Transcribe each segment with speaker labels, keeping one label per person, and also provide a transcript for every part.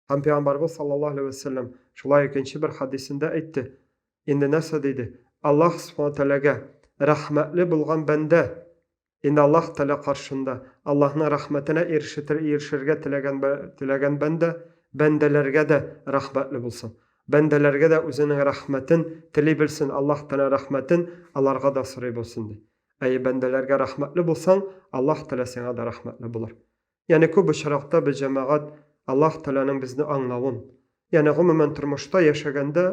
Speaker 1: Һәм Пәйгамбәрбез саллаллаһу алейһи вә сәлләм шулай икенче бер хәдисендә әйтте. Инде нәрсә диде? Аллаһ Субхана Тәгаләгә рәхмәтле булган бәндә, инде Аллаһ Тәгалә каршында Аллаһның рәхмәтенә ирешетер, ирешергә теләгән теләгән бәндә, бәндәләргә дә рәхмәтле булсын. Бәндәләргә дә үзенең рәхмәтен тели белсен, Аллаһ Тәгалә рәхмәтен аларга да сорый белсен, ди. Әйе, бәндәләргә рәхмәтле булсаң, Аллаһ Тәгалә сиңа да рәхмәтле булыр. Ягъни күп очракта без, җәмәгать, Аллаһ Тәгаләнең безне аңлавын, ягъни гомумән тормышта яшәгәндә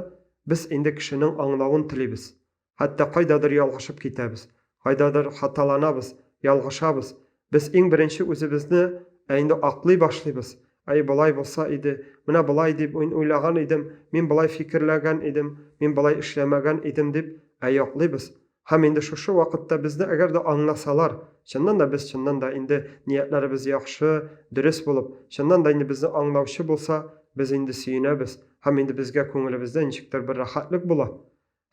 Speaker 1: без инде кешенең аңлавын телибез. Хәтта кайдадыр ялгышып китәбез, кайдадыр хаталанабыз, ялгышабыз. Без иң беренче үзебезне ә инде аклый башлыйбыз. Әй, болай булса иде, менә болай дип мин уйлаган идем, мин болай фикерләгән идем, мин болай эшләмәгән идем дип ә яклыйбыз. Һәм инде шушы вакытта безне әгәр дә аңласалар, чыннан да без чыннан да инде ниятләребез яхшы, дөрес булып, чыннан да инде безне аңлаучы булса, без инде сөенәбез һәм инде безгә күңелебездә ничектер бер рәхәтлек була.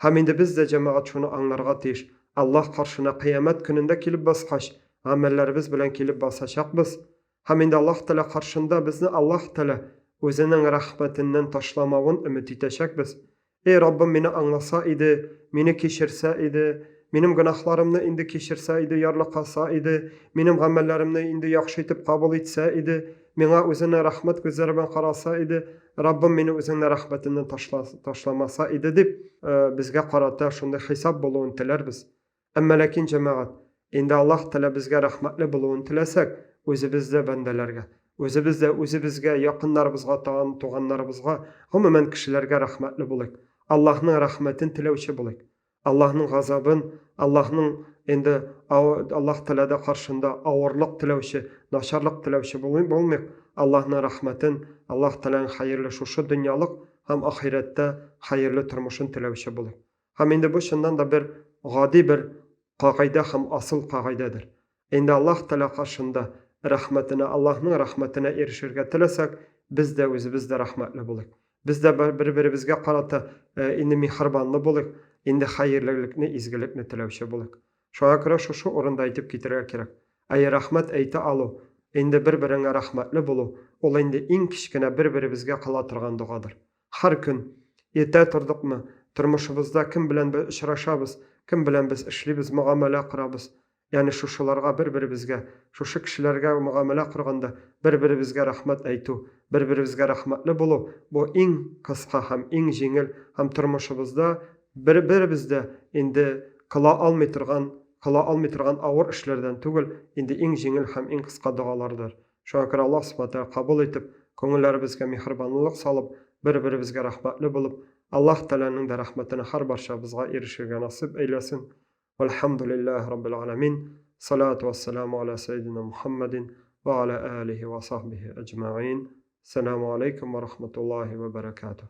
Speaker 1: Һәм инде без дә, җәмәгать, шуны аңларга тиеш, Аллаһ каршына кыямәт көнендә килеп баскач, гамәлләребез белән килеп басачакбыз. Һәм инде Аллаһ Тәгалә каршында безне Аллаһ Тәгалә Үзенең рәхмәтеннән ташламавын өмет итәчәкбез. Эй, Раббым, мине аңласа иде, мине кичерсә иде, минем гөнаһларымны инде кичерсә иде, ярлыкаса иде, минем гамәлләремне инде яхшы итеп кабул итсә иде, миңа үзенең рәхмәт күзләре белән караса иде, Раббым, мине үзеңнең рәхмәтеннән ташламаса иде, дип, безгә карата шундый хисап булуын теләрбез. Әмма ләкин, җәмәгать, инде Аллаһ Тәгалә безгә рәхмәтле булуын теләсәк, үзебез дә бәндәләргә, үзебез дә үзебезгә, якыннарыбызга, тагын туганнарыбызга, гомумән, кешеләргә рәхмәтле булыйк. Аллаһның рәхмәтен теләүче булыйк. Аллаһның газабын, Аллаһның инде Аллаһ Тәгалә каршында авырлык теләүче, начарлык теләүче булмыйк. Аллаһның рәхмәтен, Аллаһ Тәгаләнең хәерле шушы дөньялык һәм ахирәттә хәерле тормышын теләүче булыйк. Һәм инде бу чыннан да бер гади бер кагыйдә һәм асыл кагыйдәдер. Инде Аллаһ Тәгалә каршында рәхмәтенә, Аллаһның рәхмәтенә ирешергә теләсәк, без дә үзебез дә рәхмәтле булыйк. Без дә бер-беребезгә карата инде миһербанлы булыйк, инде хәерлелекне, изгелекне теләүче булыйк. Шуңа күрә шушы урында әйтеп китәргә кирәк. Әйе, рәхмәт әйтә алу, инде бер-береңә рәхмәтле булу, ул инде иң кечкенә бер-беребезгә кыла торган догадыр. Һәр көн, иртә тордыкмы, тормышыбызда кем белән без очрашабыз, кем белән без эшлибез, мөгамәлә корабыз, ягъни шушыларга бер-беребезгә, шушы кешеләргә мөгамәлә корганда бер-беребезгә рәхмәт әйтү, бер-беребезгә рәхмәтле булу, бу иң кыска һәм иң җиңел һәм тормышыбызда бер-беребез дә инде кыла алмый торган, кыла алмый торган авыр эшләрдән түгел, инде иң җиңел һәм иң кыска догалардыр. Шуңа күрә Аллаһ Субхана Тәгалә кабул итеп, күңелләребезгә миһербанлылык салып, бер-беребезгә рәхмәтле булып, Аллаһ Тәгаләнең дә рәхмәтенә һәрбарчабызга ирешергә насыйп әйләсен. Вәлхәмдүлилләһи Раббил галәмин. Салату вәссәламу аля сәйдина Мухаммадин вә аля алихи вә сахбихи әҗмәгыйн. Сәламу алейкум вә рахматуллаһи вә бәрәкатуһ.